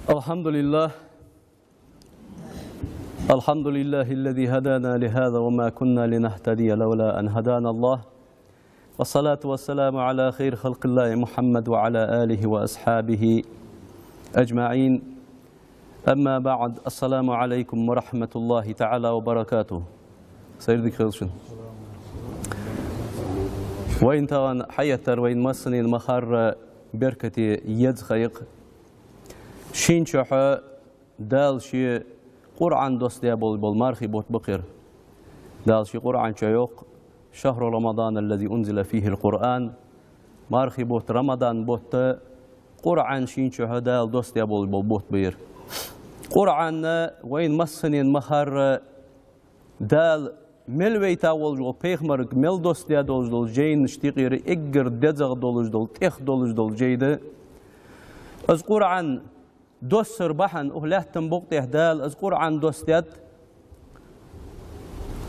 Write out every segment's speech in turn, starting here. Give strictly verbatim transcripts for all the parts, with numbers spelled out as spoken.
الحمد لله. الحمد لله الذي هدانا لهذا وما كنا لنهتدي لولا أن هدانا الله. والصلاة والسلام على خير خلق الله محمد وعلى آله وأصحابه أجمعين. أما بعد، السلام عليكم ورحمة الله تعالى وبركاته. Сайре дика хийла шун. Вайна тахан хьаэттар вайна массанена ма харра беркате еза ха я-кх. Шийна чухь Дала ший Къуръан доссадаь болаш бола мархий бутт ба-кх ер. Дала ший Къуръан чу йоах: «شهر رمضان الذي أنزل فيه القرآن». Мархий бутт, Рамадан бутт, Къуръан шийна чухь Дала доссадаь болаш бола бутт ба ер. Къуръан вайна массанена ма харра Дала мел вайта волаш вола пайхамарга мел доссадаь долаш дола жайнаш тикъера эггара дезагӀа долаш дола, тӀех долаш дола жай да. Из Къуръан доссара бахьан укх лаьттан букъа тӀа Дала из Къуръан доссадаьд.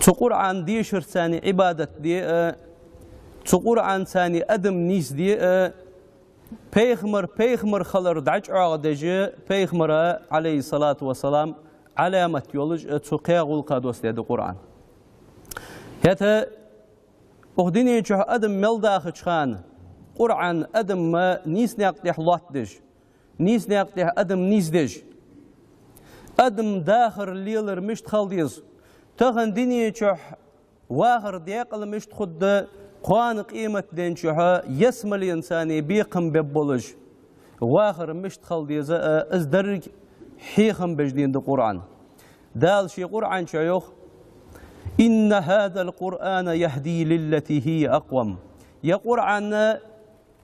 Цу Къуръан дешарца Ӏибадат де а, цу Къуръанца адам нийсде а, пайхамар пайхамар хилар дӀачӀоагӀдеш, пайхамара, عليه الصلاة والسلام, Ӏаламат йолаш а цу кхаь гӀулакха доссадаьд Къуръан. ХӀаьта укх дунен чухь адам мел дахача хана Къуръан адамна нийса наькъа тӀа лоаттадеш, нийса наькъа тӀа адам нийсдеш, адам дахар лелар мишта хила деза, тахан дунен чухь вахара даькъала мишта хургда, кхоана къематден чухь ялсмаленца бекхам бергболаш вахар мишта хила деза, а, из деррига хьехам беш денна да Къуръан. Дала ший Къуръан чу йоах: «إن هذا القرآن يهدي للتي هي أقوم». Ер Къуръан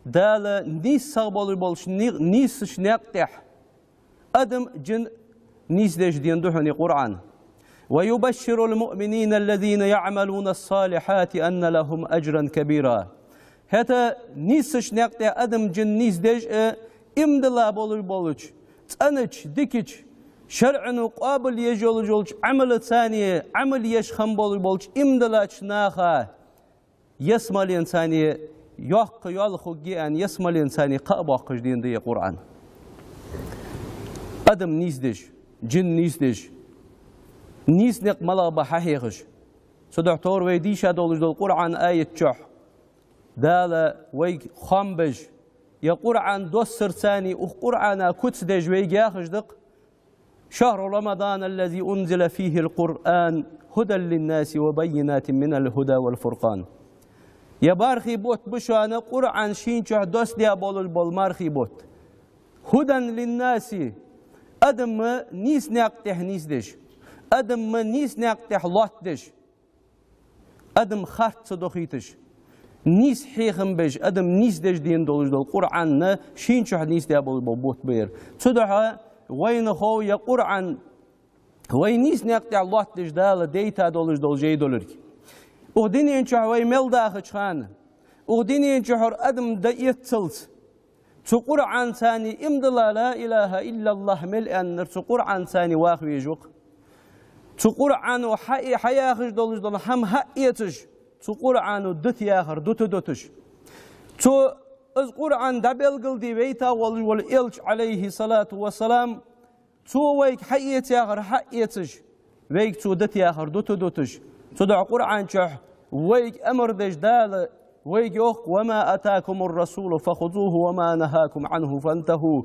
Дала нийса болаш болча ни-, нийсача наькъа тӀа адам, жин нийсдеш денна да хьона ер Къуръан. «ويبشر المؤمنين الذين يعملون الصالحات أن لهم أجرا كبيرا». ХӀаьта нийсача наькъа тӀа адам, жин нийсдеш а, иман дилла болаш болча, цӀенача, дикача, шарӀо къоабал еш йолаш йолча Ӏамалаца, Ӏамал еш хинна болаш болча иман диллача наха ялсмаленца йоккха йола хургья аьнна, ялсмаленца кхаъ боаккхаш денна да ер Къуръан. Адам нийсдеш, жин нийсдеш, нийса никъ малагӀа ба хьахьехаш. Цудухьа тхьовра вай дийша долаш дола Къуръан аят чухь Дала вайга хоам беш, ер Къуръан доссарца, укх Къуръана куц деш вайга яхаш да-кх: «شهر رمضان الذي أنزل فيه القرآن هدى للناس وبينات من الهدى والفرقان». Ер мархий бутт ба шоана Къуръан шийна чухь доссадаь болаш бола мархий бутт. «هدى للناس», адамна нийса наькъа тӀа нийсдеш, адамна нийса наькъа тӀа лоаттадеш, адам харц ца дохийташ, нийса хьехам беш, адам нийсдеш денна долаш дола Къуръан шийна чухь нийсдаь болаш бола бутт ба ер. Цудухьа вайна хов ер Къуръан вай нийса наькъа тӀа лоаттадеш Дала дайта долаш дола жай долга. Укх дунен чухь вай мел дахача хана, укх дунен чухь ер адам дӀаэццалца, цу Къуръанца иман дилла, لا إله إلا الله мел аьннар цу Къуръанца ваха везаш ва-кх. Цу Къуръано хьа-, хьаяхаш долаш дола хӀама хьаэцаш, цу Къуръано дита яхар дутадуташ, цу, из Къуръан дӀабелгалде вайта волаш вола Элча, عليه الصلاة والسلام, цо вайга хьаэца яхар хьаэцаш, вайга цо дита яхар дутадуташ. Цудухьа Къуръан чухь вайга амар деш Дала вайга йоах: «وما آتاكم الرسول فخذوه وما نهاكم عنه فانتهوا».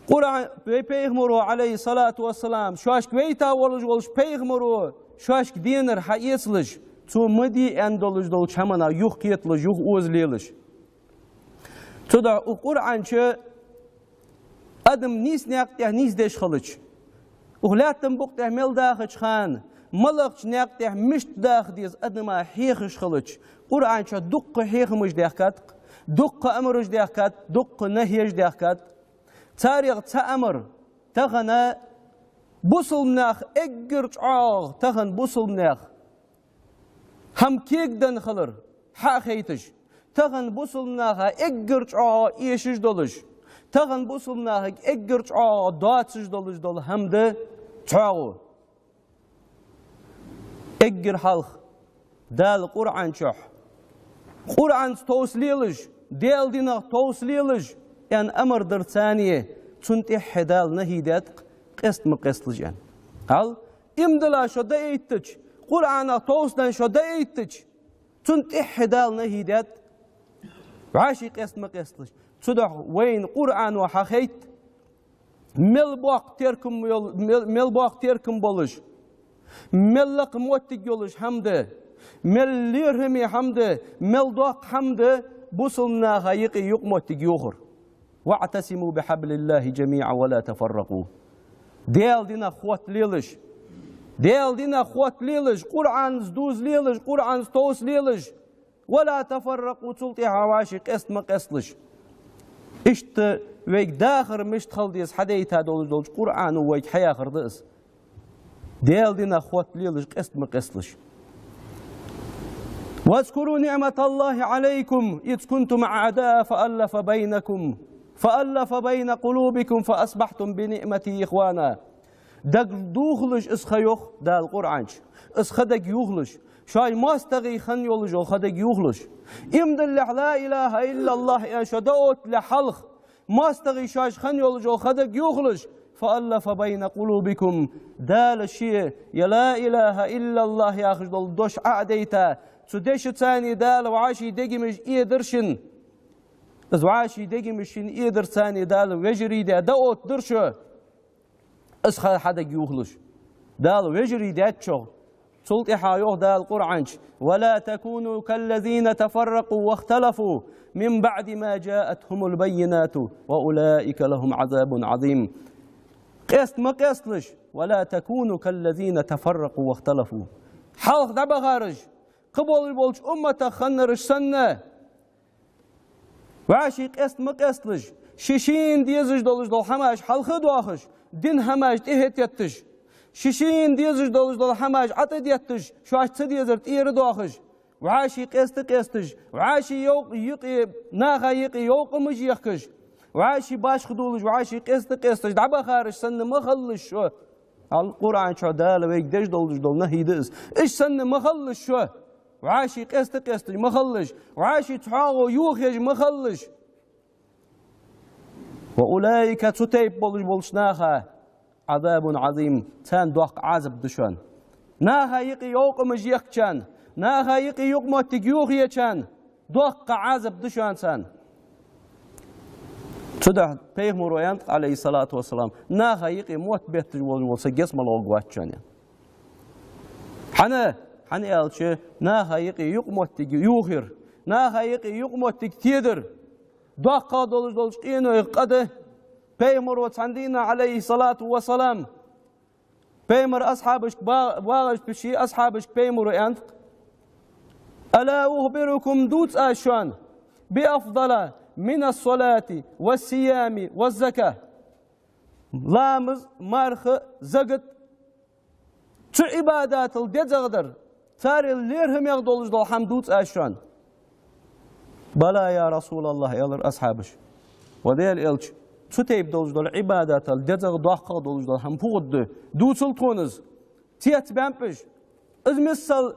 Къуръан, вай пайхамаро, عليه الصلاة والسلام, шоашка вайта волаш волча пайхамаро шоашка денар хьаэцалаш, цо ма де аьнна долаш долча хӀаманах юхакхеталаш, юха оза лелаш. Цудухьа укх Къуръан чу адам нийса наькъа тӀа нийсдеш хилча, укх лаьттан букъа тӀа мел дахача хана, малагӀча наькъа тӀа мишта даха деза адама хьехаш хилча, Къуръан чу дуккха хьехамаш даьхкад-кх, дуккха амараш даьхкад, дуккха нахьеш даьхкад. Царех цхьа амар тахан бусалба наха эггара чӀоагӀа, тахан бусалба наха хӀама кегаденна хилар хьахайташ, тахан бусалба наха эггара чӀоагӀа эшаш долаш, тахан бусалба нахага эггара чӀоагӀа доацаш долаш дола хӀама да цхьоагӀо. Эггара хьалха Дала Къуръан чухь, Къуръанца товса лелаш, Даьла динах товса лелаш аьнна амар дарца, Цунна тӀехьа Дала нахьи даьд-кх, къаста ма къасталаш аьнна. Хьал, иман дилла шо даийтача, Къуръанах товсанна шо даийтача, цунна тӀехьа Дала нахьи даьд, вӀаший къаста ма къасталаш. Цудухьа вайна Къуръано хьахайт, мел боккха теркам йол-, мел, мел боккха теркам болаш, мел лакха моттиг йолаш хӀама да, мел лерхӀаме хӀама да, мел доккха хӀама да бусалба наха юкъе юкъмоттиг йохар. «واعتصموا بحبل الله جميعا ولا تفرقوا». Даьла динах хотталелаш. Даьла динах хотталелаш, Къуръанца дузалелаш, Къуръанца товсалелаш. «ولا تفرقوا», цул тӀехьа вӀаший къаста ма къасталаш. Иштта вайга дахар мишта хила деза хьадайта долаш долча Къуръано вайга хьаяхар да из. Даьла динах хотталелаш, къаста ма къасталаш. «واذكروا نعمة الله عليكم إذ كنتم أعداء فألف بينكم، فألف بين قلوبكم فأصبحتم بنعمته إخوانا». Дагадохалаш из ха, йоах Дала Къуръан чу. Из ха дагайохалаш. Шоаш моастагӀий хинна йолаш йола ха дагайохалаш. Иман диллалехь, لا إله إلا الله аьнна шо дӀаотталехь хьалха, моастагӀий шоаш хинна йолаш йола ха дагайохалаш. «فألف بين قلوبكم». Дала Ше, я لا إله إلا الله яхаш дола дош Ӏо а дайта, цу дешаца Дала вӀаший дегамаш эдар шун. Из вӀаший дегамаш шун эдар царна Дала вежарий даь дӀаоттадир шо. Из ха хьадагайохалаш. Дала вежарий даьд шух. Цул тӀехьа йоах Дала Къуръан чу: «ولا تكونوا كالذين تفرقوا واختلفوا من بعد ما جاءتهم البينات وأولئك لهم عذاب عظيم». Къаста ма къасталаш. «ولا تكونوا كالذين تفرقوا واختلفوا». Хьалха дӀабахараш, кхыболаш болча умматах хиннараш санна, вӀаший къаста ма къасталаш, ший-шийна дезаш долаш дола хӀамаш хьалха а доахаш, дина хӀамаш тӀехьа а тетташ, ший-шийна дезаш долаш дола хӀамаш Ӏо тӀа а детташ, шоашта ца дезар тӀера а доахаш, вӀаший къаста а къасташ, вӀаший йов-, юкъе, наха юкъе йовкъамаш ехкаш, вӀаший башха долаш, вӀаший къаста а къасташ дӀабахараш санна ма хилалаш шо. Ал-, Къуръан чу Дала вайга деш долаш дола нахьи да из. Иштта санна ма хилалаш шо. ВӀаший къаста а къасташ ма хилалаш. ВӀаший цхьоагӀо йохаеш ма хилалаш. «وأولئك», цу тайпа болаш болча наха, «عذاب عظيم», царна доккха Ӏазап да шоана. Наха юкъе йовкъамаш ехкачарна, наха юкъе юкъмоттиг йохаечарна доккха Ӏазап да шоана царна. Цудухьа пайхамаро аьннад, عليه الصلاة والسلام, наха юкъе мотт бетташ волаш вола саг ялсмала гӀоргвац шоана. ХӀана? ХӀана аьлча, наха юкъе юкъмоттиг йохаяр, наха юкъе юкъмоттиг тедар доккхагӀа долаш долча къинойх къа да. Пайхамаро цхьан дийнахьа, عليه الصلاة والسلام, пайхамара асхьабашка ба-, багӀаш, ший асхьабашка пайхамаро аьннад: «ألا أخبركم», дувца аз шоана, «بأفضل من الصلاة والصيام والزكاة». Ламаз, марха, закат, цу Ӏибадатал дезагӀдар, царел лерхӀамегӀа долаш дола хӀама дувца аз шоана. «بلى يا رسول الله», аьлар асхьабаша. Ва Даьла Элча, цу тайпа долаш дола Ӏибадатал дезагӀа, доккхагӀа долаш дола хӀама фу хургда? Дувцал тхона из. Цецбаьннаб уж. Из миссел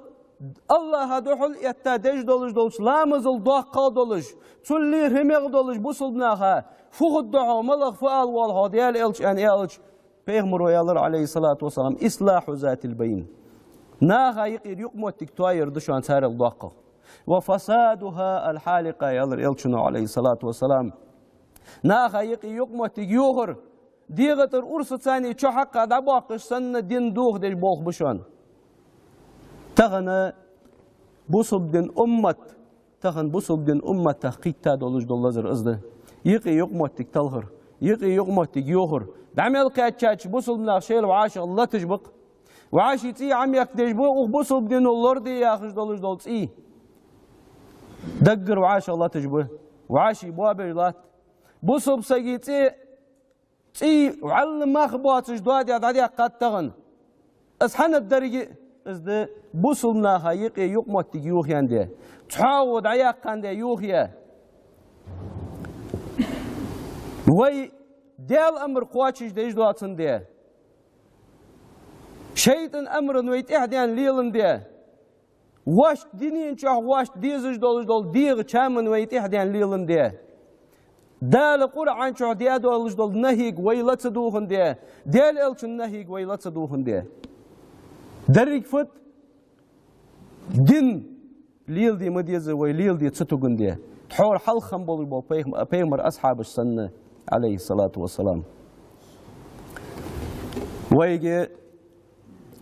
АллахӀа духьал этта деш долаш долча ламазал доккхагӀа долаш, цул лерхӀамегӀа долаш бусалба наха фу хургда хьогӀ, малагӀа фу ала воалл хьогӀ Даьла Элча, аьнна аьлча, пайхамаро аьлар, عليه الصلاة والسلام: «إصلاح ذات البين». Наха юкъера юкъмоттиг тоаяр да шоана царел доккхагӀа. «وفسادها الحالقة», аьлар Элчано, عليه الصلاة والسلام. Наха юкъе юкъмоттиг йохар, дегӀа тӀара урсаца чо хьакха дӀабоаккхаш санна, дин дохадеш болх ба шоана. Тахан бусалба дина уммат, тахан бусалба дина умматах кхийтта долаш дола лазар из да. Юкъе юкъмоттиг талхар, юкъе юкъмоттиг йохар. ДӀа мел кхаьчача бусалба нах шоайла вӀашагӀ латаш ба-кх. ВӀаший цӀий Ӏомехкадеш ба, укх бусалба дино лораде яхаш долаш дола цӀий. Даггара вӀашагӀ латаш ба. ВӀаший боабеш латт. Бусалба сага цӀи, цӀий вӀалла мах боацаш доаде дӀадаьккхад тахан. Из хӀана да деррига а? Из да бусалба наха юкъе юкъмоттиг йохаяьндаь, цхьоагӀо дӀаяьккхандаь йохаяь. Вай Даьла амар кхоачашдеш доацандаь, шайтӀан амарна вай тӀехьадаьнна леландаь, вешта дунен чухь вешта дезаш долаш дола дегӀа чамана вай тӀехьадаьнна леландаь, Дала Къуръан чу даь долаш дола нахьийга вай ла ца дувхандаь, Даьла Элчан нахьийга вай ла ца дувхандаь. Деррига фуд? Дин леладе ма деза вай, леладе ца тугандаь. Тхьовра хьалха хинна болаш бола пайхам-, пайхамара асхьабаш санна, Ӏалайхи ссалату вассалам. Вайга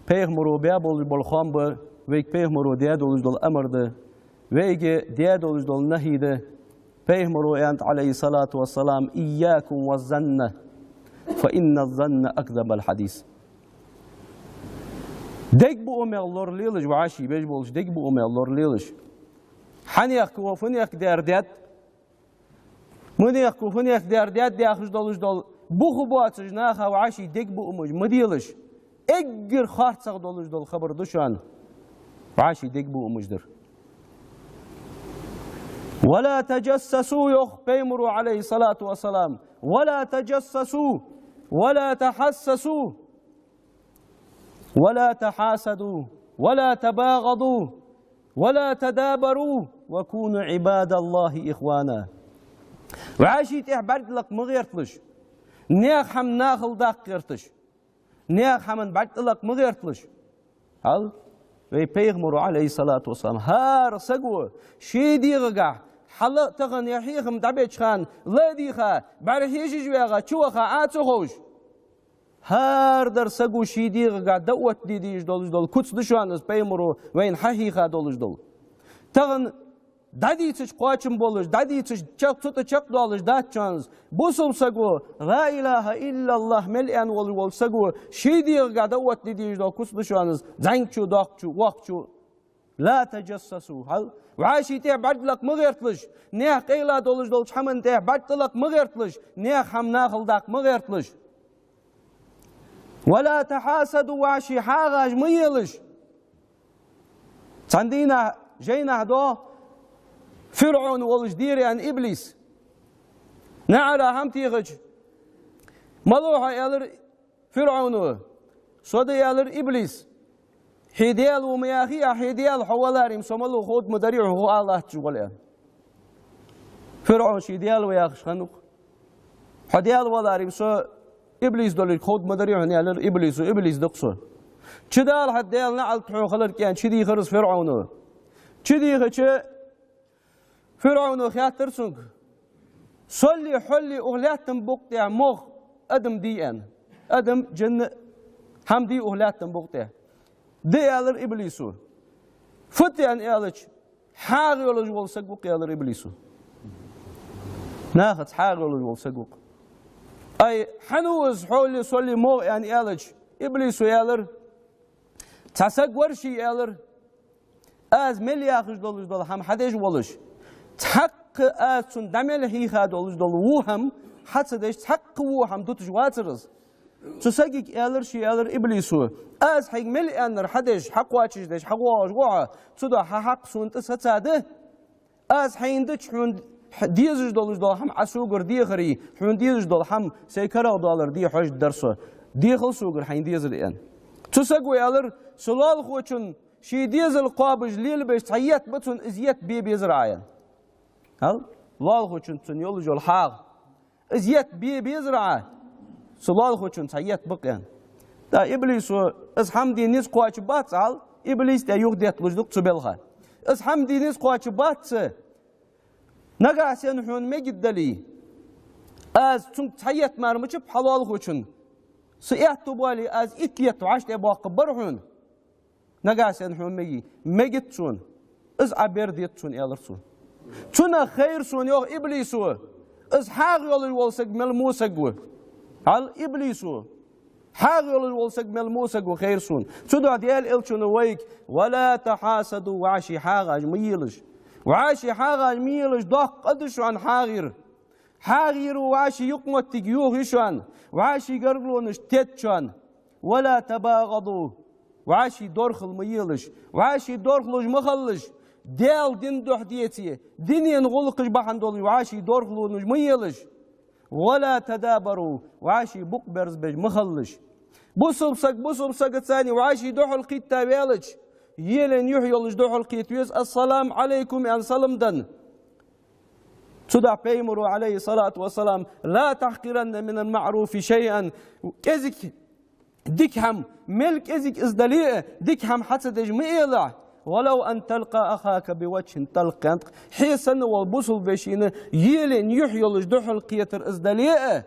пайхамаро баь болаш бола хоам ба, вайга пайхамаро даь долаш дола амар да, вайга даь долаш дола нахьий да. Пайхамаро аьннад, Ӏалайхи ссалату вассалам: «إياكم والظن، فإن الظن أكذب الحديث». Дегабуамах лоралелаш, вӀаший беш болча дегабуамах лоралелаш. Хьанехк ва, фунехк дар даьд, мунехк ва, фунехк дар даьд яхаш долаш дола, бух боацаш наха вӀаший дегабуамаш ма делаш. Эггара харцагӀа долаш дола хабар да шоана вӀаший дегабуамаш дар. «ولا تجسسوا», йоах пайхамаро, Ӏалайхи ссалату вассалам: «ولا تجسسوا ولا تحسسوا ولا تحاسدوا ولا تباغضوا ولا تدابروا وكونوا عباد الله إخوانا». ВӀаший тӀехьа бӀарг лакха ма гӀерталаш, наьха хӀама нахала даккха гӀерташ. Наьха хӀаман бӀарг тӀалакха ма гӀерталаш. Хьал? Вай пайхамаро, Ӏалайхи ссалату вассалам, хӀара саго ший дегӀагахь хьала а тахан е хьехам дӀабеча хана ла а дийха, бӀарахьежаш ваьгӀа, чу ваха Ӏа ца ховш. ХӀара дар саго ший дегӀагахь даӀват де дезаш долаш дола куц да шоана из пайхамаро вайна хьахьийха долаш дола. Тахан дӀадийцача кхоачам болаш, дӀадийцача чакх-, цу тӀа чакхдоалаш дац шоана из. Бусалба саго, لا إله إلا الله мел аьнна волаш вола саго, ший дегӀагахь даӀват де дезаш дола куц да шоана из, зӀамигачо, доккхачо, воккхачо. «لا تجسسوا», хьал? ВӀаший тӀехьа бӀарг лакха ма гӀерталаш, наьха къайла долаш долча хӀаман тӀехьа бӀарг тӀалакха ма гӀерталаш, наьха хӀама нахала даккха ма гӀерталаш. «ولا تحاسدوا», вӀаший хьагӀаш ма елаш. Цхьан дийнахьа жайнахьа доагӀа ФирӀовн волаш дера аьнна иблис. НаӀара хӀама техача, малав хьо, аьлар ФирӀовно. Со да, аьлар иблис. Хье даьла ва ма яхий, а хье даьла хьо валаре-м со малав ховргда ма дарий хьона, хӀу Аллахӏ чу вала, аьнна. ФирӀовн ший даьла ва яхаш хиннав-кх. Хьо даьла валаре-м со иблис долга ховргда ма дарий хьона, аьлар иблисо, иблис да-кх со. Чудоал хьа, Даьла наӀалт хьона хиларга, аьнна, чудийхар из ФирӀовно. Чудийхача, ФирӀовно хаьттар цунга: «Соли, хьоли укх лаьттан букъа тӀа могӀа адам дий?» — аьнна. Адам, жин, хӀама дий укх лаьттан букъа тӀа? Да, аьлар иблисо. Фуд, аьнна аьлча, хьагӀ йолаш вола саг ва-кх, аьлар иблисо. Нахаца хьагӀ йолаш вола саг ва-кх. Ай, хьан ва из хьоли, соли могӀа, аьнна аьлча, иблисо аьлар: «Цхьа саг вар ше, — аьлар, — аз мел яхаш долаш дола хӀама хьадеш волаш, цхьаккха аз цунна дӀа мел хьийха долаш дола во хӀама хьа ца деш, цхьаккха во хӀама дуташ вацар из. Цу сагага, — аьлар ше, — аьлар иблисо, — аз хьайга мел аьннар хьадеш, хьакхоачашдеш, хьагӀо-, гӀо хьо, цудухьа хьа хьакъ сона тӀа сацаде. Аз хьайна дича хьона дезаш долаш дола хӀама Ӏа согара дехаре, хьона дезаш дола хӀама сай карагӀдоалар де хьожаргдар со. Дехал согара хьайна дезар», — аьнна. Цу саго аьлар: «Са лоалахочунна ший дезал кхоабаш лелабеш цхьа етт ба цунна, из етт бе безар Ӏа», — аьнна. Хьал? Лоалахочунца цунна йолаш йола хьагӀ. «Из етт бе безар Ӏа, са лоалахочунна цхьа етт ба-кх», — аьнна. ТӀаккха иблисо: «Из хӀама де низ кхоачаргбац», — аьле, иблис тӀа юхадетталуш да-кх цу балха. «Из хӀама де низ кхоачаргбац са. Нагахьа санна хьона мегаргдале, аз цунга цхьа етт мара мичаб хьа лоалахочунна. Са аьттув боале, аз итт етт вӀаштӀехьа боаккхаргбар хьона. Нагахьа санна хьона мегаргья, мегаргдац сона. Из Ӏа бер дезац сона», — аьлар цо. «Цунах хайра сона, — йоах иблисо, — из хьагӀ йолаш вола саг мел во саг ва». Хьал? Иблисо: «ХьагӀ йолаш вола саг мел во саг ва хайра сона». Цудухьа Даьла Элчано вайга: «ولا تحاسدوا», вӀаший хьагӀаш ма елаш. ВӀаший хьагӀаш ма елаш, доккха къа да шоана хьагӀ яр. ХьагӀ яр вӀаший юкъмоттиг йохаю шоана, вӀаший гаргалонаш тед шоана. «ولا تباغضوا», вӀаший дорхал ма елаш, вӀаший дорхалуш ма хилалаш, Даьла дина духьа деце, динен гӀулакхаш бахьан долаш вӀаший дорхалонаш ма елаш. «ولا تدابروا», вӀаший букъ берзабеш ма хилалаш. Бусалба саг бусалба сагаца вӀаший духьалкхийтта ваьлча, елен юхь йолаш духьалкхета веза, «Ассаламу Ӏалайкум», — аьнна, салам денна. Цудухьа Пайхамаро, Ӏалайхи ссалату вассалам: «لا تحقرن من المعروف شيئا». КӀезига дика хӀама, мел кӀезига из дале а, дика хӀама хьа ца деш ма элахь. «ولو أن تلقى أخاك بوجه طلق», аьннад. Хье санна волча бусалба вешийна елен юхь йолаш духьалкхетар из дале а,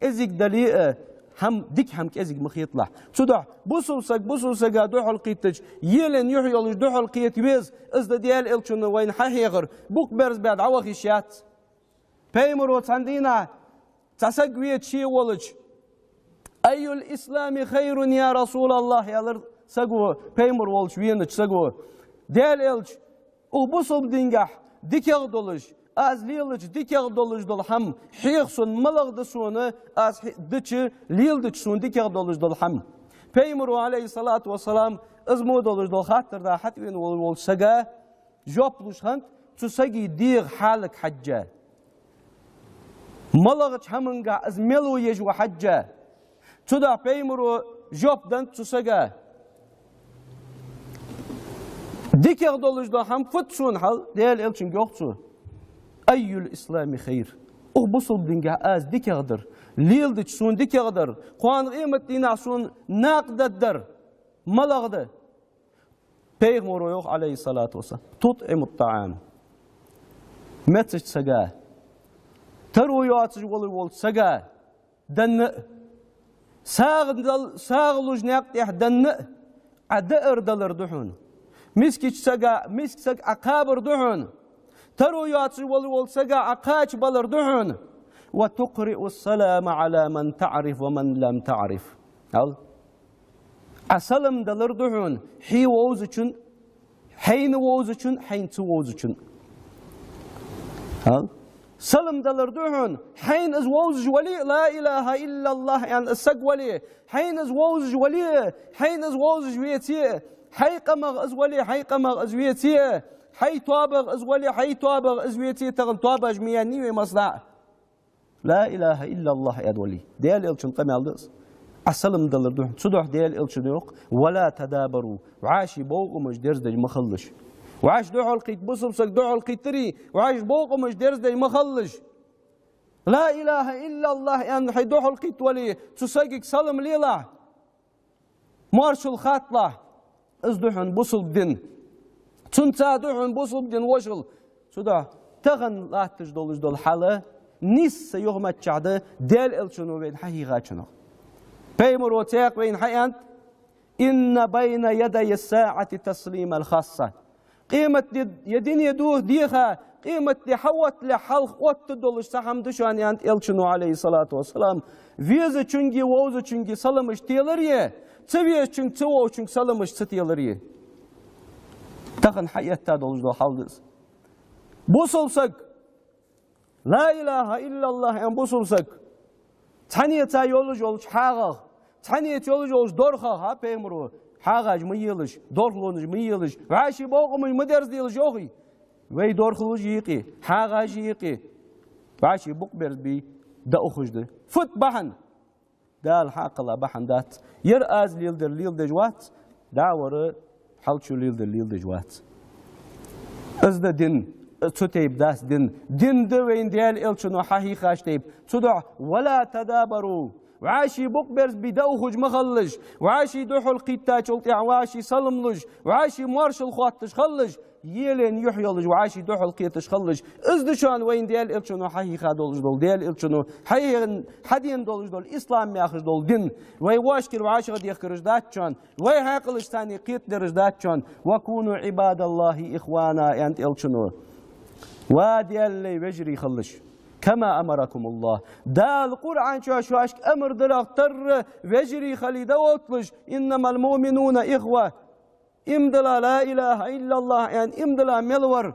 кӀезига дале а, хӀама, дика хӀама кӀезига ма хеталахь. Цудухьа бусалба саг бусалба сага духьалкхийттача, елен юхь йолаш духьалкхета веза, из да Даьла Элчано вайна хьахьехар, букъ берзабаь дӀаваха йиш яц. Пайхамаро цхьан дийнахьа цхьа саг веача ше волча: «أي الإسلام خير يا رسول الله», — аьлар саго, Пайхамар волча венача саго: «Даьла Элча, укх бусалба дингахь дикагӀа долаш, аз лелача дикагӀа долаш дола хӀама хьеха сона малагӀа да сона, аз хье-, дича, леладича сона дикагӀа долаш дола хӀама?» Пайхамаро, Ӏалайхи ссалату вассалам, из мо долаш дола хаттар да хьатӀавена волаш волча сага жоп луш хиннад, цу сага дегӀа хьалага хьежжа, малагӀча хӀамангахь из мел ва еш ва хьежжа. Цудухьа Пайхамаро жоп деннад цу сага: «ДикагӀа долаш дола хӀама фуд сона хьал?» Даьла Элчанга йоах цо: «أي الإسلام خير». Укх бусалба дингахь аз дикагӀа дар, леладича сона дикагӀа дар, кхоана къематдийнахьа сона накъадаргдар малагӀа да? Пайхамаро йоах, Ӏалайхи ссалату вассалам: «تطعم الطعام». Мецача сага, таро йоацаш волаш волча сага денна а, сагӀа дал-, сагӀа луш наькъа тӀа денна а, Ӏа даар далар да хьона. Мискача сага, миска саг Ӏа кхабар да хьона. Таро йоацаш волаш волча сага Ӏа кхача балар да хьона. «وتقرئ السلام على من تعرف ومن لم تعرف». Хьал. Ӏа салам далар да хьона хье вовзачун, хьайна вовзачун, хьайна ца вовзачун. Хьал. Салам далар да хьона, хьайна из вовзаш вале а, لا إله إلا الله аьнна из саг вале, хьайна из вовзаш вале а, хьайна из вовзаш веце а, хьай къамах из вале, хьай къамах из веце а, хьай тоабах из вале, хьай тоабах из веце а, тахан тоабаш ма яьннай вай массанахьа. «لا إله إلا الله» аьнна вале. Даьла Элчан къамаьл да из. Ӏа салам далар да хьона. Цудухьа Даьла Элчано йоах: «ولا تدابروا». ВӀаший бовкъамаш дерзадеш ма хилалаш. ВӀаши духьалкхийтта, бусалба саг духьалкхийттаре, вӀаши бовкъамаш дерзадеш ма хилалаш. «لا إله إلا الله» аьнна хьо духьалкхийтта вале, цу сагага салам лелахь. Моаршал хатталахь, из да хьона бусалба ди. Цунца да хьона бусалба ди вошал. Цудухьа тахан латташ долаш дола хьал нийсса юхаметтача да Даьла Элчано вайна хьахьийхачунах. Пайхамаро цхьаькха вайна хьааьннад: «إن بين يدي الساعة تسليم الخاصة». Къематди, е дуне дӀадеха, къематди хьаотталехь хьалха отта долаш цхьа хӀама да шоана, аьннад Элчано, Ӏалайхи ссалату вассалам, везачунга, вовзачунга саламаш телар е, ца везачунга, ца вовзачунга саламаш ца телар е. Тахан хьаэтта долаш дола хьал да из. Бусалба саг, «لا إله إلا الله» аьнна бусалба саг, цхьаннеца йолаш йолча хьагӀах, цхьаннеца йолаш йолча дорхах, хьа, Пайхамаро, хьагӀаш ма елаш, дорхалонаш ма елаш, вӀаший бовкъамаш ма дерзаделаш, йоахий. Вай дорхалонаш юкъе, хьагӀаш юкъе, вӀаший букъ берзабе, дӀаухаш да. Фуд бахьан? Дала хьакхелла бахьан дац. Ер аз леладер леладеш вац, дӀавар хьалчо леладер леладеш вац. Из да ди, цу тайпа дац ди. Ди да вайна Даьла Элчано хьахьийхача тайпа. Цудухьа «ولا تدابروا». ВӀаший букъ берзабе дӀаухаш ма хилалаш, вӀаший духьалкхийттачул тӀехьагӀа вӀаший салам луш, вӀаший моаршал хоатташ хилалаш, елен юхь йолаш вӀаший духьалкхеташ хилалаш. Из да шоана вайна Даьла Элчано хьахьийха долаш дола, Даьла Элчано хьахье-, хьадена долаш дола ислам яхаш дола ди. Вай воашкара вӀашагӀдехкараш дац шоана, вай хьаькъалашца кхетадераш дац шоана. «وكونوا عباد الله إخوانا», аьннад Элчано. Ва Даьла лай вежарий хилалаш. «كما أمركم الله». Дала Къуръан чу шоашка амар дарах тарра вежарий хиле дӀаотталаш. «إنما المؤمنون إخوة». Иман дилла, «لا إله إلا الله» аьнна, иман дилла мел вар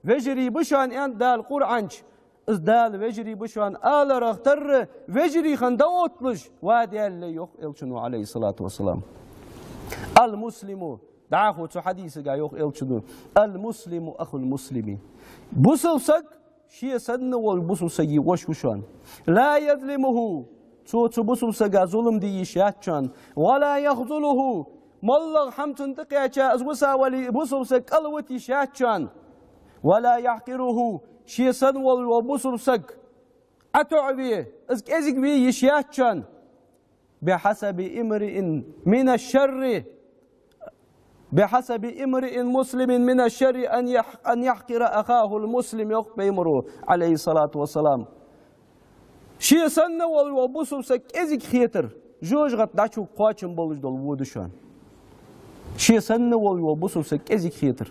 вежарий ба шоана, аьннад Дала Къуръан чу. Из Дала вежарий ба шоана аларах тарра вежарий хинна дӀаотталаш, ва Даьла лай, йоах Элчано, Ӏалайхи ссалату вассалам. «المسلم», дӀахо цу хьадисага йоах Элчано: «المسلم أخو المسلم». Бусалба саг ше санна волча бусалба сага воша ва шоана. «لا يظلمه», цо цу бусалба сага зулам де йиш яц шоана. «ولا يخذله», моллагӀа хӀама цунна тӀакхаьча, из виса вале, бусалба саг кӀалвита йиш яц шоана. «ولا يحقره», ше санна волаш вола бусалба саг ӀотоӀаве, из кӀезига ве йиш яц шоана. بحسب امرئ من الشر، بحسب امرئ مسلم من الشر أن يح-، أن يحقر أخاه المسلم, йоах Пайхамаро, عليه الصلاة والسلام. Ше санна волаш вола бусалба саг кӀезига хетар, жожагӀате дӀачу кхоачам болаш дола во да шоана. Ше санна волаш вола бусалба саг кӀезига хетар.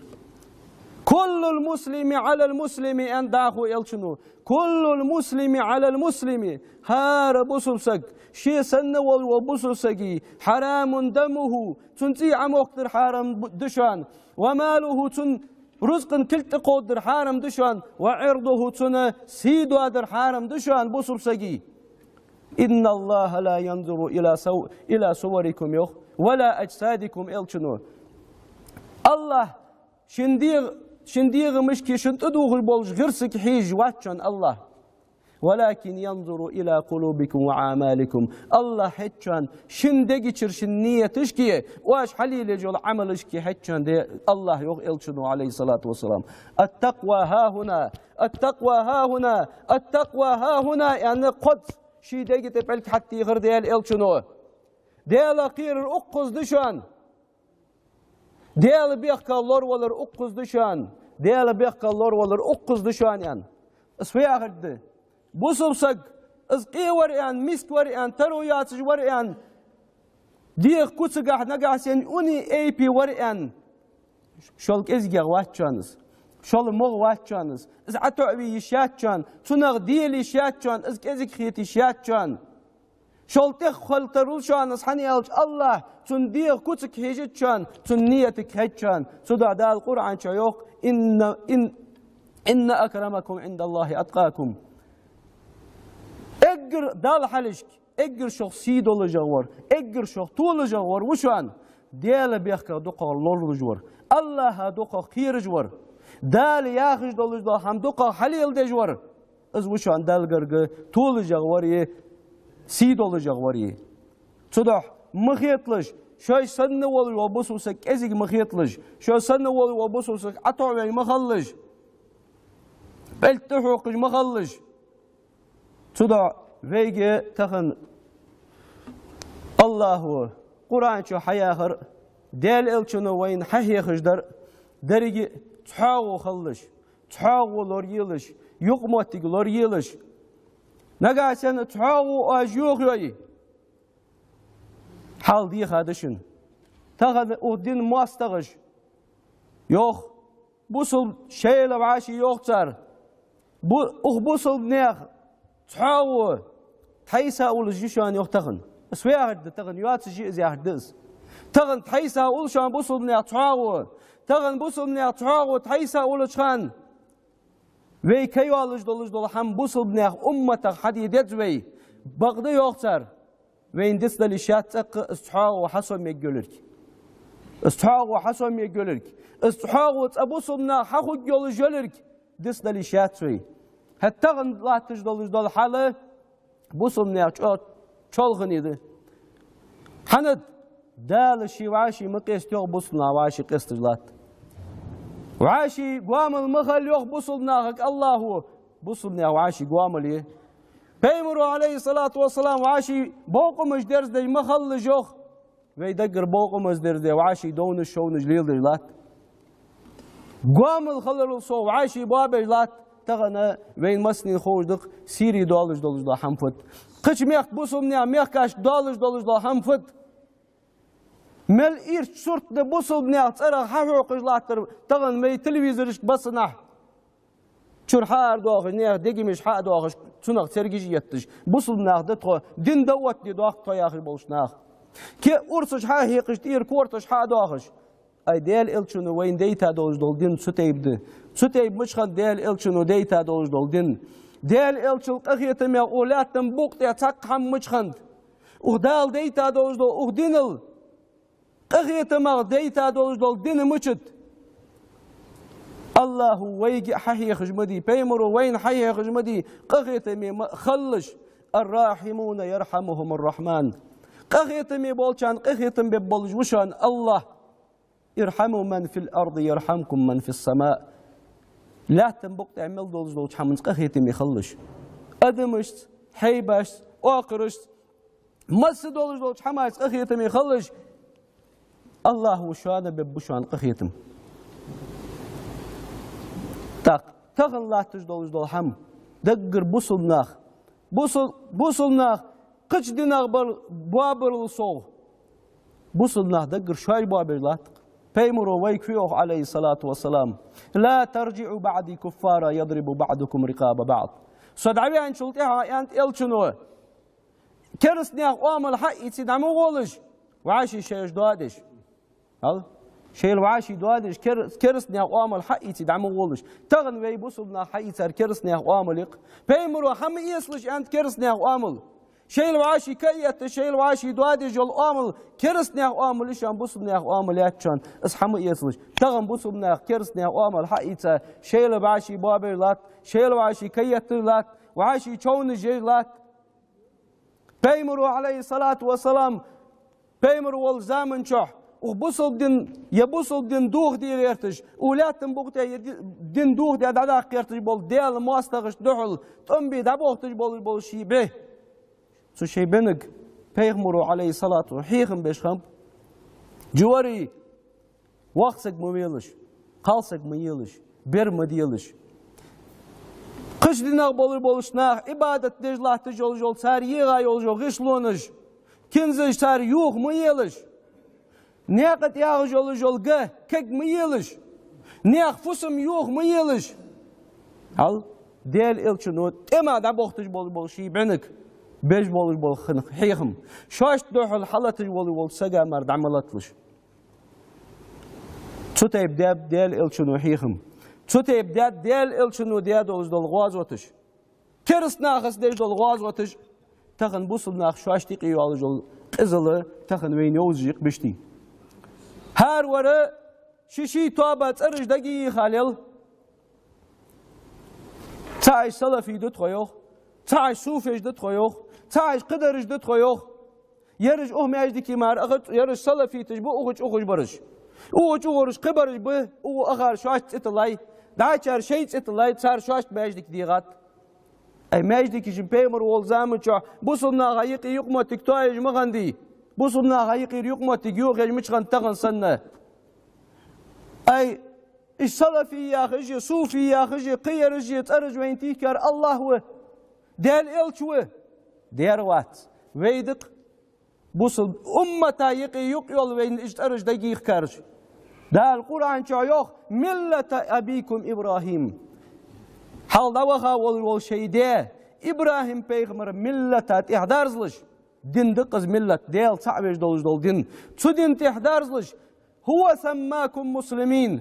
كل المسلم على المسلم, аьннад Элчано. كل المسلم على المسلم. ХӀара бусалба саг, ше санна волаш вола бусалба сага, حرام دمه, цун цӀий Ӏомохкар хьарам да шоана. وماله, цун рузкъан кулг тӀакховдадар хьарам да шоана. وعرضه, цун сий доадар хьарам да шоана бусалба сага. إن الله لا ينظر إلى صو-، إلى صوركم, йоах, ولا أجسادكم, Элчано. АллахӀ шун дегӀ-, шун дегӀамашка шун тӀадувхаш болча гӀирсашка хьежаш вац шоана АллахӀ. ولكن ينظر إلى قلوبكم وأعمالكم. АллахӀ хьежаш шун дега чура шун нияташка, оаш хьалелаеш йола Ӏамалашка хьежаш да АллахӀ, йоах Элчано, عليه الصلاة والسلام. التقوى هاهنا، التقوى هاهنا، التقوى هاهنا, аьнна, кхозза ший дега тӀа пӀелг хьатӀатехар Даьла Элчано. Даьлах кхерар укхаза да шоана. Даьла бехках лоравалар укхаза да шоана. Даьла бехках лоравалар укхаза да шоана, аьнна. Из фу яхар да? Бусалба саг, из къе вар аьнна, миска вар аьнна, таро йоацаш вар аьнна, дегӀа куцагахьа нагахьа санна уни эйпи вар аьнна, шул кӀезигагӀа вац шоана из. Шул могӀа вац шоана из. Из ӀотоӀаве йиш яц шоана, цунах дела йиш яц шоана, из кӀезига хета йиш яц шоана. Шул тӀех хила тарлу шоана из, хӀана аьлча АллахӀ цун дегӀа куцага хьежац шоана, цун ниятага хьежац шоана. Цудухьа Дала Къуръан чу йоах: إن، إن، إن أكرمكم عند الله أتقاكم. Эггара Далла хьалхашка, эггара шух сий долашагӀвар, эггара шух толашагӀвар ва шоана, Даьла бехках дукхагӀа лоралуш вар, АллахӀа дукхагӀа кхераш вар, Дала яхаш долаш дола хӀама дукхагӀа хьалеладеш вар. Из ва шоана Далла гарга толашагӀвар е сий долашагӀвар е. Цудухьа ма хеталаш, шоаш санна волаш вола бусалба саг кӀезига ма хеталаш, шоаш санна волаш вола бусалба саг ӀотоӀаваь ма хилалаш, пӀелг тӀахьокхаш ма хилалаш. Цудухьа вайга тахан АллахӀа Къуръан чу хьаяхар, Даьла Элчано вайна хьахьехаш дар, деррига цхьоагӀо хилалаш, цхьоагӀо лораелаш, юкъамоттиг лораелаш. Нагахьа санна цхьоагӀо оаш йохайой, хьал дийха да шун. Тахан укх дина моастагӀаша йоах, бусалба шоайла вӀаший йоах цар. Бу-, укх бусалба наьха цхьоагӀо тхьайса уллаш я шоана, йоах, тахан. Из фу яхар да тахан, йоацаш я из яхар да из. Тахан тхьайса улл шоана бусалба наьха цхьоагӀо. Тахан бусалба наьха цхьоагӀо тхьайса уллача хана вай ка йоаллаш долаш дола хӀама бусалба наьха умматах хьаде деза вай. Бакъда, йоах цар, вайна дицдала йиш яц цӀаккха из цхьоагӀо хьасомаергйолга. Из цхьоагӀо хьасомаергйолга. Из цхьоагӀо цкъа бусалба наха хьахургйолаш йолга дицдала йиш яц вай. ХӀаьта тахан латташ долаш дола хьал бусалба наьха чӀо-, чолхане да. ХӀана да? Дала ший вӀаший ма къеста йоах, бусалба наха вӀаший къесташ латт. ВӀаший гоамал ма хила йоах бусалба нахага АллахӀа, бусалба наьха вӀаший гоамал я. Пайхамаро, عليه الصلاة والسلام, вӀаший бокъонаш дерзадеш ма хилалаш йоах. Вай даггара бокъонаш дерзаде, вӀаший довнаш, шовнаш леладеш латт. Гоамал хиларал совгӀа вӀаший боабеш латт. Тахан вайна массанена ховш да-кх Сире доаллаш долаш дола хӀама фуд. Кхыча мехка бусалба наьха мехкашка доаллаш долаш дола хӀама фуд. Мел ирча сурт да бусалба наьха цӀерах хьахьокхаш латтар тахан вай телевизорашка баьссанахьа. Чура хьаарадоахаш, наьха дегамаш хьадоахаш, цунах цергаш етташ, бусалба нах да тхо, дин да оттаде доахк тхо яхаш болча наха. Ке урсаш хьахьекхаш, тӀера кортош хьадоахаш. Ай, Даьла Элчано вайна дайта долаш дола дин цу тайпа да. Цу тайпа мича хиннад Даьла Элчано дайта долаш дола дин? Даьла Элчал къахетамех укх лаьттан букъа тӀа цхьаккха хӀама мича хиннад? Укх Дала дайта долаш дола, укх динал къахетамах дайта долаш дола дин мичад? АллахӀа вайга а хьахьехаш ма дий, Пайхамаро вайна хьахьехаш ма дий, къахетаме ма хилалаш. الراحمون يرحمهم الرحمن. Къахетаме болчарна къахетам бергболаш ва шоана АллахӀ. ارحموا من في الأرض يرحمكم من في السماء. Лаьттан букъ тӀа мел долаш долча хӀаманца къахетаме хилалаш. Адамашца, хьайбашца, оакхарашца, масса долаш долча хӀамашца къахетаме хилалаш. АллахӀа шоана бергба шоана къахетам. ТӀаккха тахан латташ долаш дола хӀама, даггара бусалба нах, бусал-, бусалба нах кхыча динах бар-, боабарал совгӀа, бусалба нах даггара шоаш боабеш латт. Пайхамаро вайга фу йоах, Ӏалайхи ссалату вассалам: «لا ترجعوا بعدي كفارا يضرب بعضكم رقاب بعض». Со дӀаваьнначул тӀехьагӀа, аьннад Элчано, кераста наьха оамал хьаийца дӀа ма гӀолаш, вӀаший шоаш доадеш. Хьал? Шоайла вӀаший доадеш, кер-, кераста наьха оамал хьаийца дӀа ма гӀолаш. Тахан вай бусалба нах хьаийцар кераста наьха оамал я-кх. Пайхамаро хьа ма эцалаш, аьннад, кераста наьха оамал. Шоайла вӀаший ка а етташ, шоайла вӀаший доадеш йола оамал кераста наьха оамал я шоана, бусалба наьха оамал яц шоана, из хьа ма эцалаш. Тахан бусалба наха кераста наьха оамал хьаийца, шоайла вӀаший боабеш латт, шоайла вӀаший ка а етташ латт, вӀаший човнаш еш латт. Пайхамаро, Ӏалайхи ссалату вассалам, пайхамар волча заман чухь укх бусалба дин, е бусалба дин дохаде гӀерташ, укх лаьттан букъ тӀа е ди-, дин дохаде дӀадаккха гӀерташ бола Даьла моастагӀашта духьал тӀом бе дӀабохийташ болаш бола ший бӀу. Цу ший бӀунга пайхамаро, Ӏалайхи ссалату, хьехам беш хиннаб: жуари, воккха саг ма велаш, кхалсаг ма елаш, бер ма делаш. Кхыча динах болаш болча наха Ӏибадат деш латташ йолаш йола, цар егӀа йолаш йола гӀишлонаш, кинзаш цар юха ма елаш. Наькъа тӀа ягӀаш йолаш йола га, каг ма елаш. Наьха фусам юха ма елаш. Хьал, Даьла Элчано тӀема дӀабохийташ болаш бола ший бӀунга беш болаш бола хин-, хьехам. Шоашта духьал хьалаташ волаш волча сага мара дӀа ма латалаш. Цу тайпа даьд Даьла Элчано хьехам. Цу тайпа даьд Даьла Элчано даь долаш дола гӀазоташ. Кераста нахаца деш дола гӀазоташ. Тахан бусалба нах шоашта юкъе йолаш йола къизал тахан вайна йовзаш я-кх, биштий. ХӀара вар ший-ший тоаба цӀераш дагайийха лел. Цхьабараш салафий да тхо йоах, цхьабараш суфеш да тхо йоах, цхьабараш кхыдараш да тхо йоах. Ераш укх маьждиге мара аха-, ераш салафиташ ба, укхаза чӀоагӀаш бараш. Укхаза чӀоагӀараш кхыбараш ба, укхаза ахар шоашта цӀи тиллай, дӀачар шоай цӀи тиллай, цар шоашта маьждиг дийгӀад. Ай, маьждигаш пайхамар волча заман чухь бусалба наха юкъе юкъамоттиг тоаеш ма хиннадий. Бусалба наха юкъера юкъамоттиг йохаеш мича хиннад тахан санна. Ай, уж салафий яхаш а, суфий яхаш а, кхыдараш а, цӀераш вайна тийхкар АллахӀ ва, Даьла Элча ва. Дера вац. Вай да-кх бусалба уммата юкъе юкъ йола вайна уж цӀераш дагайийхкараш. Дала Къуръан чу йоах: «ملة أبيكم إبراهيم». Хьалха дӀаваха волаш вола шоай даь ИбрахӀим-пайхамара миллата тӀехьадарзалаш. Дин да-кх из миллат, Даьла цаӀ веш долаш дола дин. Цу дина тӀехьадарзалаш. «هو سماكم مسلمين.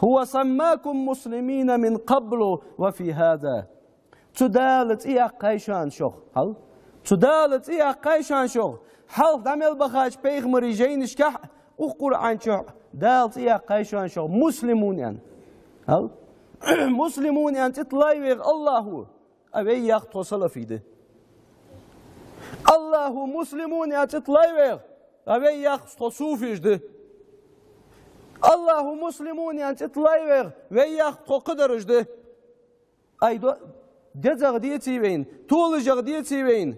هو سماكم مسلمين من قبل وفي هذا». Цу Дала цӀи яьккхай шоана шох. Хьал? Цу Дала цӀи яьккхай шоана шох. Хьалха дӀа мел бахача пайхамарий жайнашкахь, укх Къуръан чухь Дала цӀи яьккхай шоана шох муслимун аьнна. Хьал? Муслимун аьнна цӀи тиллай вайх АллахӀа, а вай йоах тхо салафий да. АллахӀа муслимун аьнна цӀи тиллай вайх, а вай йоах тхо суфеш да. АллахӀа муслимун аьнна цӀи тиллай вайх, вай йоах тхо кхыдараш да. Ай, до-, дезагӀа деций вайна, толашагӀа деций вайна.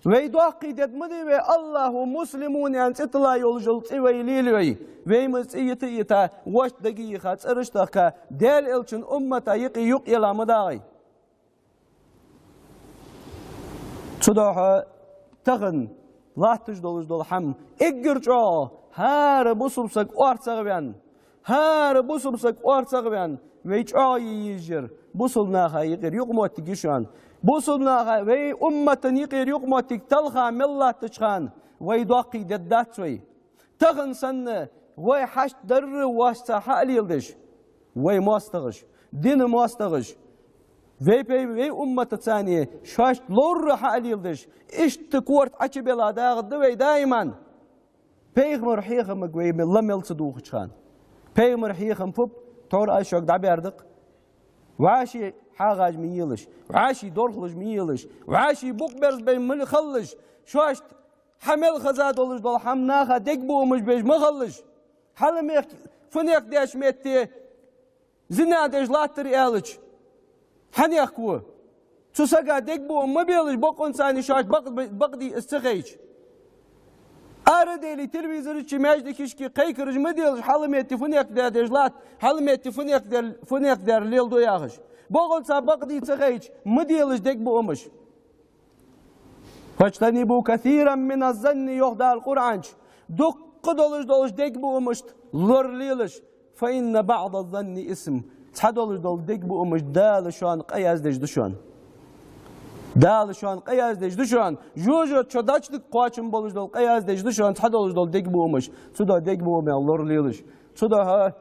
Вай доккхий дед ма дий вай, АллахӀа муслимун аьнна цӀи тилла йолаш йола цӀи вай лелае вай. Вай ма цӀи йита а йита, вешта дагайийха, цӀераш а тахка, Даьла Элчан уммата юкъе юкъ яла ма дагӀий. Цудухьа тахан латташ долаш дола хӀама эггара чӀоагӀа хӀара бусалба саг орцагӀваьнна, хӀара бусалба саг орцагӀваьнна, вай чӀоагӀа е езаш яр бусалба наха юкъера юкъамоттиг я шоана. Бусалба наха, вай уммата юкъера юкъамоттиг талха мел латтача хана вай доккхий дед дац вай. Тахан санна вай хьашт дарра воашца хьа а леладеш, вай моастагӀаш, дина моастагӀаш, вай пай-, вай умматаца цхьана шоашта ловра хьа а леладеш, иштта корта Ӏочубелла дагӀаргда вай даиман. Пайхамара хьехамага вай ме-, ла мел ца дувгӀача хана. Пайхамара хьехам фу ба, тхьовра аз шуга дӀабаьр да-кх. ВӀаший хьагӀаш ма елаш, вӀаший дорхалаш ма елаш, вӀаший букъ берзабеш ма хилалаш, шоашта хьа мел хеза долаш дола хӀама наха дегабуамаш беш ма хилалаш. Хьала мехка, фунех деш метте, Зина деш латтар аьлча, хьанехк ву? Цу сага дегабуам ма белаш, бокъонцани шоаш бакъ-, бакъдий из ца хайча. Араделий телевизора чу, маьждигашка кхайкараш ма делаш, хьалметте фунехк даь деш латт, хьалметте фунехк даь, фунехк даь леладу яхаш. Бокъонца бакъдий ца хайча, ма делаш дегабуамаш. «فاجتنبوا كثيرا من الظن», йоах Дала Къуръан чу. Дукха долаш долча дегабуамашта лоралелаш. «فإن بعض الظن إثم». Цхьа долаш дола дегабуамаш Дала шоана къа яздеш да шоана. Дала шоана къа яздеш да шоана. Жожагӏата шо дачдик кхоачам болаш дола къа яздеш да шоана, цхьа долаш дола дегабуамаш. Цудухьа дегабуамах лоралелаш. Цудухьа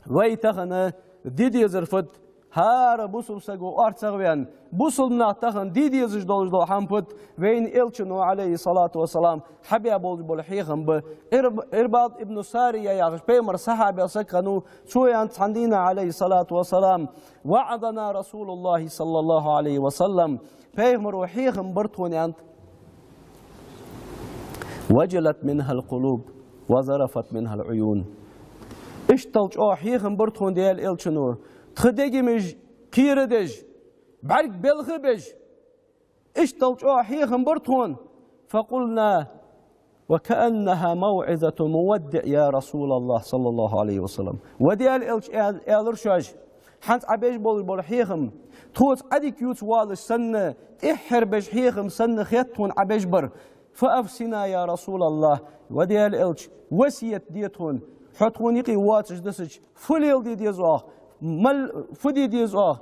вай тахан де дезар фуд? ХӀара бусалба саго орцагӏваьнна, бусалба наха тахан де дезаш долаш дола хӏама фуд? Вайна Элчано, Ӏалайхи ссалату вассалам, хьабаь болаш бола хьехам ба. Ӏирб-, Ӏирбад ибн Сария яхаш пайхамара сахьабех саг хиннав, цо аьннад цхьан дийнахьа, Ӏалайхи ссалату вассалам: «وعظنا رسول الله صلى الله عليه وسلم». Пайхамаро хьехам бир тхона, аьннад. «وجلت منها القلوب وذرفت منها العيون». Иштта чӏоагӏа хьехам бир тхона Даьла Элчано, тха дегамаш кхерадеш, бӏарг белха беш, иштта чӏоагӏа хьехам бир тхона. «فقلنا: وكأنها موعظة مودع يا رسول الله صلى الله عليه وسلم». Ва Даьла Элча, аьл-, аьлар шоаш, хӏанз Ӏа беш болаш бола хьехам тхоца Ӏадика ювца воалаш санна, тӏеххьара беш хьехам санна хет тхона Ӏа беш бар. «فأوصنا يا رسول الله». Ва Даьла Элча, васкет де тхона, хьо тхона юкъе воацаш дисача, фу леладе деза оаха, мал-, фу де деза оаха,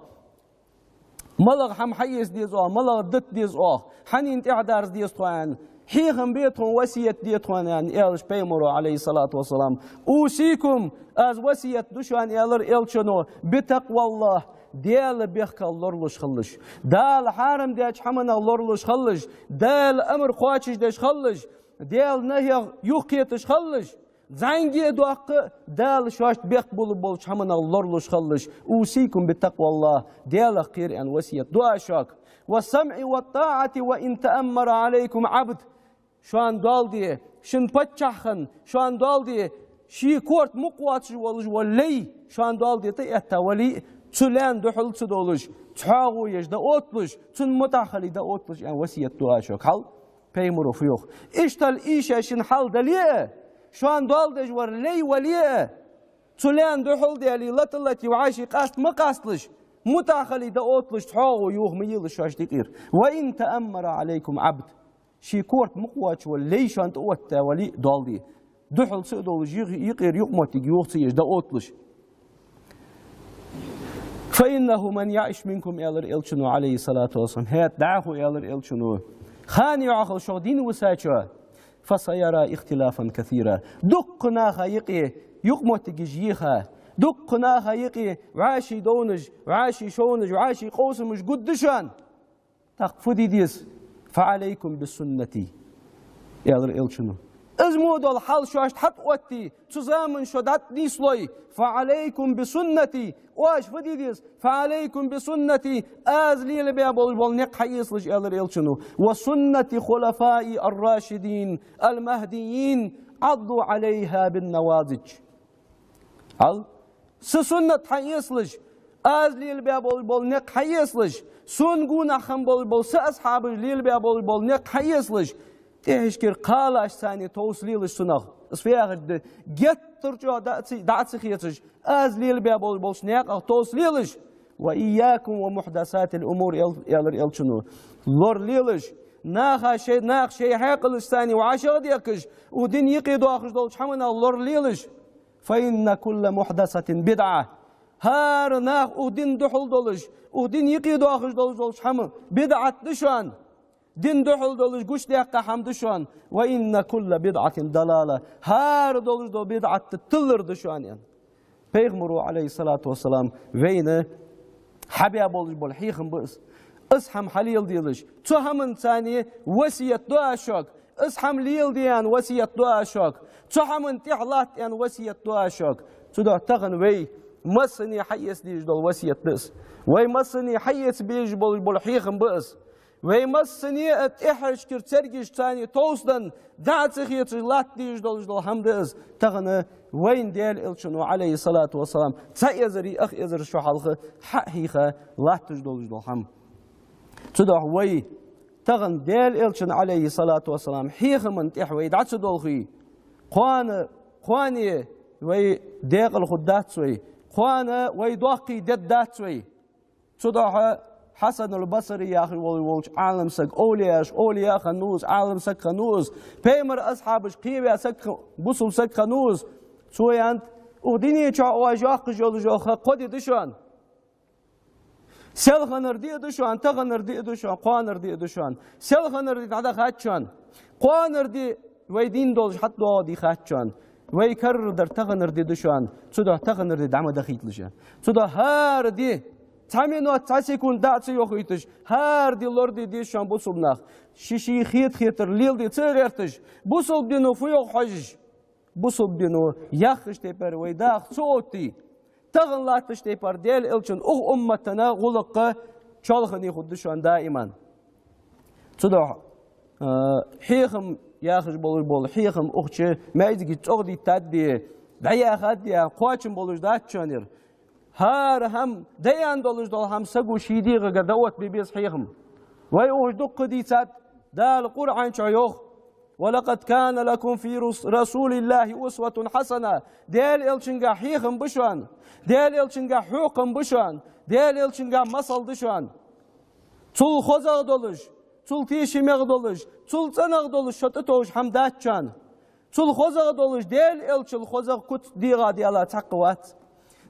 малагӏа хӏама хьаэца деза оаха, малагӏа дита деза оаха, хьанна тӏехьадарза деза тхо, аьнна. Хьехам бе тхона, васкет де тхона, аьнна, аьлча пайхамаро, Ӏалайхи ссалату вассалам: «أوصيكم», аз васкет ду шоана, аьлар Элчано, «بتقوى الله», Даьла бехках лоралуш хилалаш, Дала хьарам даьча хӏаманах лоралуш хилалаш, Дала амар кхоачашдеш хилалаш, Даьла нахьех юхакхеташ хилалаш, зӏамига а доккха а Дала шоашта бехк болаш болча хӏаманах лоралуш хилалаш. «أوصيكم بتقوى الله», Даьлах кхера аьнна васкет ду аз шуга. «والسمع والطاعة وإن تأمر عليكم عبد». Шоана доал де, шун паччахь хинна, шоана доал де, ший корта мукъа воацаш волаш вола лай, шоана доал де тӏаэтта вале а, цу лаьна духьал ца долаш, цхьоагӏо еш дӏаотталуш, цунна мутӏахьа хиле дӏаотталуш аьнна васкет ду аз шуга. Хьал пайхамаро фу йоах. Иштта ийша шун хьал дале а, шоана доал деш вар лай вале а, цу лаьна духьал дале, лата лате, вӏаший къаста ма къасталаш, мутӏахьа хиле дӏаотталаш, цхьоагӏо юха ма елаш шоашта юкъера. «وإن تأمر عليكم عبد». Ший корта мукъа воацаш вола лай шоана тӏаоттавале а, доал де, духьал ца а долаш, юкъ-, юкъера юкъмоттиг юха ца еш дӏаотталаш. «فإنه من يعش منكم», аьлар Элчано, Ӏалайхи ссалату вассалам, хӏаьта дӏахо, аьлар Элчано, хана йоӏахал шох дийна висачо, «فسيرى اختلافا كثيرا». Дуккха наха юкъе юкъмоттигаш еха, дуккха наха юкъе вӏаший довнаш, вӏаший шовнаш, вӏаший къовсамаш гургда шоана. Тӏаккха фу де деза? «فعليكم بسنتي», аьлар Элчано. Из мо дола хьал шоашта хьатӏаотте, цу заман шо дӏатӏанийслой, «فعليكم بسنتي», оаш фу де деза? «فعليكم بسنتي», аз лелабаь болаш бола никъ хьаэцалаш, аьлар Элчано. «وسنة الخلفاء الراشدين المهديين، عضوا عليها بالنواجذ». Хьал, са суннат хьаэцалаш, аз лелабаь болаш бола никъ хьаэцалаш, сона гонахьа хинна болаш бола са асхьабаша лелабаь болаш бола никъ хьаэцалаш, тӏехьашкара кхалашца цхьана товсалелаш цунах. Из фу яхар да? Геттара чӏоагӏа дӏа а ца, дӏа а ца хецаш, аз лелабаь болаш болча наькъах товсалелаш. «وإياكم ومحدثات الأمور», аьл-, аьлар Элчано. Лоралелаш, наха шоай, наха шоай хьаькъалашца цхьана вӏашагӏдехкаш, укх дина юкъе доахаш долча хӏаманах лоралелаш. «فإن كل محدثة بدعة». ХӀара наха укх дина духьал долаш, укх дина юкъе доахаш долаш долча хӀама бидӀат да шоана. Дина духьал долаш гучадаьккха хӀама да шоана. «وإن كل بدعة ضلالة». ХӀара долаш дола бидӀат тиллар да шоана, аьнна. Пайхамаро, Ӏалайхиссалату вассалам, вайна хьабаь болаш бола хьехам ба из. Из хӀама хьалеладелаш, цу хӀаманца цхьана васкет ду аз шуга. Из хӀама леладе аьнна васкет ду аз шуга. Цу хӀаман тӀехьа латта аьнна васкет ду аз шуга. Цудухьа тахан вай массане хьаэца дезаш дола васкет да из. Вай массане хьаэца безаш болаш бола хьехам ба из. Вай массане а тӀехьашкара цергашца царна товсадан, дӀа ца хеташ латта дезаш долаш дола хӀама да из. Тахан вайна Даьла Элчано, Ӏалайхи ссалату вассалам, цхьа эзари ах эзар шу хьалха хьа а хьийха латташ долаш дола хӀама. Цудухьа вай тахан Даьла Элчан, Ӏалайхи ссалату вассалам, хьехама тӀехьа вай дӀа ца долхе, кхоана, кхоане вай декъала хургдац вай, кхоана вай доккхий дергдац вай. Цудухьа Хьасанул Басри яхаш вола волча Ӏалам саг, овлияаш овлия хиннав из, Ӏалам саг хиннав из, пайхамара асхьабаш кхеваь саг хин-, бусалба саг хиннав из. Цо аьннад: укх дунен чу оаш йоаккхаш йолаш йола ха кхо ди да шоана. Селханара ди а да шоана, таханара ди а да шоана, кхоанара ди а да шоана. Селханара ди дӀадахад шоана. Кхоанара ди вай дийна долаш хьатӀадоагӀа ди хет шоана. Вай карара дар таханара ди да шоана. Цудухьа таханара ди дӀа ма дахийталаш. Цудухьа хӀара ди, цхьа минот, цхьа секунд дӀа а ца йохийташ, хӀара ди лораде деза шоана, бусалба нах. Ший-ший хета-хетар леладе ца гӀерташ, бусалба дино фу йоах хьожаш, бусалба дино яхача тайпара вай даха ца оттае, тахан латтача тайпара Даьла Элчан укх уммата гӀулакх чоалхане хургда шоана даиман. Цудухьа, а, хьехам яхаш болаш бола хьехам укх чу маьждиге чӀоагӀа диттад а де, дӀаяхад а де, кхоачам болаш дац шоана ер. ХӀара хӀама, даьнна долаш дола хӀама саго ший дегӀага дӀаоттабе беза хьехам. Вай укхаза дуккха дийцад, Дала Къуръан чу йоах: «ولقد كان لكم في رس-، رسول الله أسوة حسنة». Даьла Элчангахь хьехам ба шоана. Даьла Элчангахь хьехам ба шоана. Даьла Элчангахь масал да шоана. Цул хозагӀа долаш, цул тешамегӀа долаш, цул цӀенагӀа долаш шо тӀатовш хӀама дац шоана. Цул хозагӀа долаш, Даьла Элчал хозагӀа куц дегӀа даьлла цхьаккха вац.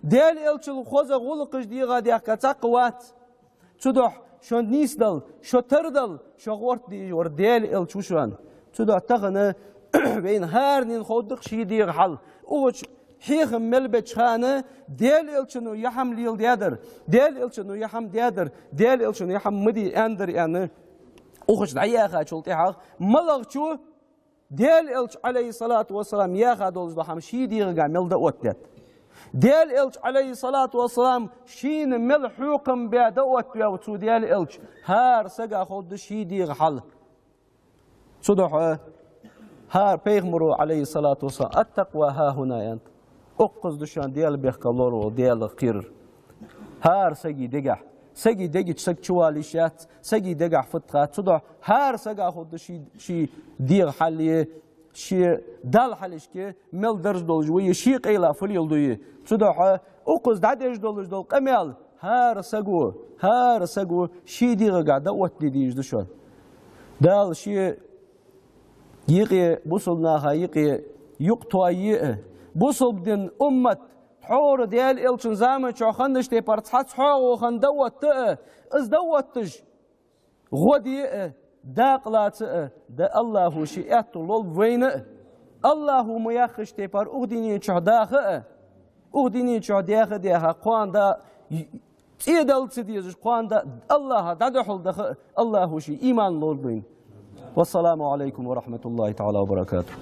Даьла Элчал хозагӀа гӀулакхаш дегӀа даьхка цхьаккха вац. Цудухьа шо нийсдала, шо тардала, шо гӀорта дезаш вар Даьла Элча ва шоана. Цудухьа тахан вайна хӀаранена ховргда-кх ший дегӀа хьал. Укх чу хьехам мел беча хана Даьла Элчано ер хӀама леладаьдар, Даьла Элчано ер хӀама даьдар, Даьла Элчано ер хӀама ма де аьннадар аьнна, укх чу дӀаяхачул тӀехьагӀа малагӀчо Даьла Элча, Ӏалайхи ссалату вассалам, яха долаш дола хӀама ший дегӀага мел дӀаоттадаьд. Даьла Элча, Ӏалайхи ссалату вассалам, шийна мел хьехам баь дӀаоттаваьв цу Даьла Элча, хӀара сага ховргда ший дегӀа хьал. Цудухьа хӀара пайхамаро, Ӏалайхи ссалату вассалам, «التقوى ها هنا» аьннад. Укхаза да шоана Даьла бехк лоравала, Даьлах кхерар. ХӀара сага дегахь. Сага дега чу саг чувала йиш яц, сага дегахь фуд хатта. Цудухьа хӀара сага ховргда ший, ший дегӀа хьал, ший Далла хьалхашка мел дарж долаш ва, ший къайла фу леладу. Цудухьа укхаза дӀадеш долаш дола къамаьл хӀара саго, хӀара саго ший дегӀага дӀаоттаде дезаш да шоана. Дала ший юкъе, бусалба наха юкъе юкъ тоае а, бусалба дина уммат тхьовра Даьла Элчан заман чухь хиннача тайпара цхьацца хьоагӀо хинна дӀаотта а, из дӀаотташ гӀо де а, дакъа лаца а, да Аллахӏо ший аьттув лулба вайна а. Аллахӏо ма яххача тайпара укх дунен чухь даха а, укх дунен чухь даьха а даьха, кхоана да цӀи дала ца дезаш, кхоана да Аллахӏа дӀадухьал даха а Аллахӏо ший иман лулба вайна. والسلام عليكم ورحمة الله تعالى وبركاته.